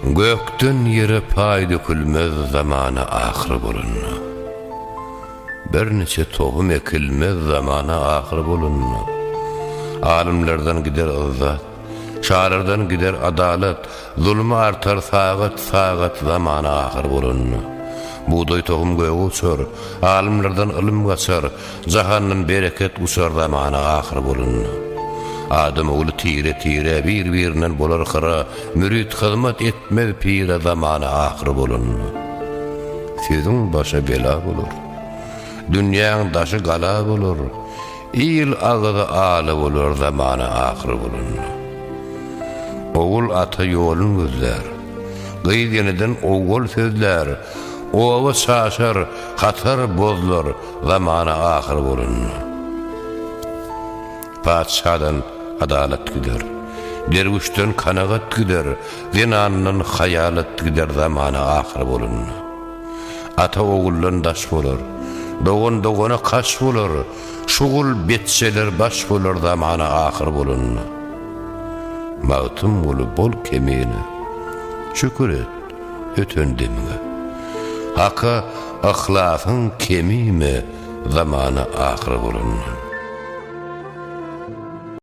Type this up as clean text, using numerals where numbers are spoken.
Gökden ýere paý dökülmez zamana ahyr bolanda. Birniçe tohum ekilmez zamana ahyr bolanda. Alymlardan gider yzzat, şalardan gider adalat, Zulum artar sagat sagat zamana ahyr bolanda. Bugdaý tohum göge uçar, alymlardan ylym gaçar, Jahandan bereket uçar zamana ahyr bolanda. Adam ogly tire-tire, bir-birinden bolar hyra, Mürit hyzmat etmez pire zamana ahyr bolanda. Sözüň başa bela bolar. Dünýäň daşy gala bolar. Il agyzy ala bolar zamana ahyr bolanda. Ogul ata ýolun gözlär. Gyz eneden owwal sözlär. Oba çaşar, hatar bozlar zamana ahyr bolanda. Patyşadan adalat gider. Derwüşden kanagat gider, zenandan haýalat gider zamana ahyr bolanda. Ata oguldan daş bolar, dogan dogana kaş bolar, şugul betjeler baş bolar zamana ahyr bolanda. Magtymguly bol kemine, şükür et öten demiňe. Haka yhlasyň kemime zamana ahyr bolanda.